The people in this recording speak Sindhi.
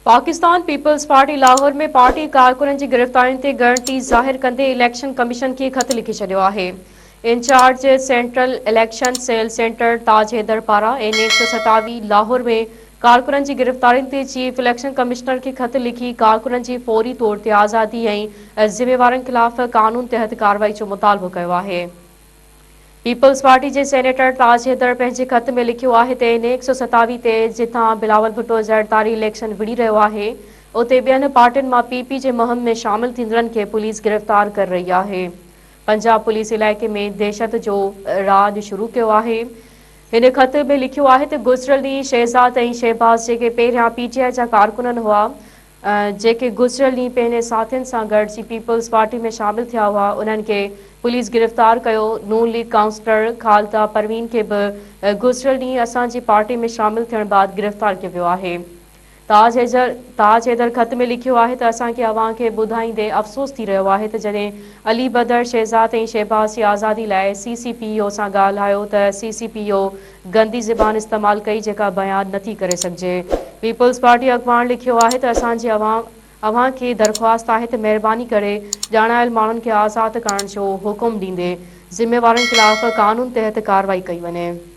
Pakistan peoples party Lahore ۾ party ڪارڪنن جي گرفتارين تي ڳڻتي ظاهر ڪندي اليڪشن ڪميشن کي خط لکي ڇڏيو آهي. Incharge central election cell senator Taj Haider پاران اين اي 127 لاهور ۾ ڪارڪنن جي گرفتارين تي چيف اليڪشن ڪمشنر کي خط لکي ڪارڪنن جي فوري طور تي آزادي ۽ ذميوارن خلاف قانون تحت ڪارروائي جو مطالبو ڪيو آهي. پيپلز پارٽي جي سينيٽر تاج حيدر پنهنجي خط ۾ لکيو آهي ته اين اي 127 تي جتان بلاول ڀٽو زرداري اليڪشن وڙهي رهيو آهي اتي ٻين پارٽين مان پي پي جي مهم ۾ شامل ٿيندڙن کي پوليس گرفتار ڪري رهي آهي. پنجاب پوليس علائقي ۾ دهشت جو راڄ شروع ڪيو آهي. هن خط ۾ لکيو آهي ته گذريل ڏينهن شهزاد ۽ شهباز جيڪي پهريان پي ٽي آء جا ڪارڪنن هئا جيڪي گذريل ڏينهن پنهنجي ساٿين سان گڏجي پيپلز پارٽي ۾ شامل ٿيا هئا، انهن کي پوليس گرفتار ڪيو، نون ليگ ڪائونسلر خالده پروين کي به گذريل ڏينهن اسان جي پارٽي ۾ شامل ٿيڻ بعد گرفتار ڪيو ويو آهي. تاج تاج حيدر خط ۾ لکيو آهي ته اسان کي اوهان کي ٻڌائيندي افسوس ٿي رهيو آهي ته جڏهن علي بدر شهزاد ۽ شهباز جي آزادي لاء سي سي پي او سان ڳالهايو ته سي سي پي او گندي زبان استعمال ڪئي جيڪا بيان نٿي ڪري سگهجي. پيپلز پارٽي اڳواڻ لکيو آهي ته اسان جي اوهان کي درخواست آهي ته مهرباني ڪري ڄاڻايل ماڻهن کي آزاد ڪرڻ جو حڪم ڏيندي ذميوارن خلاف قانون تحت ڪارروائي ڪئي وڃي.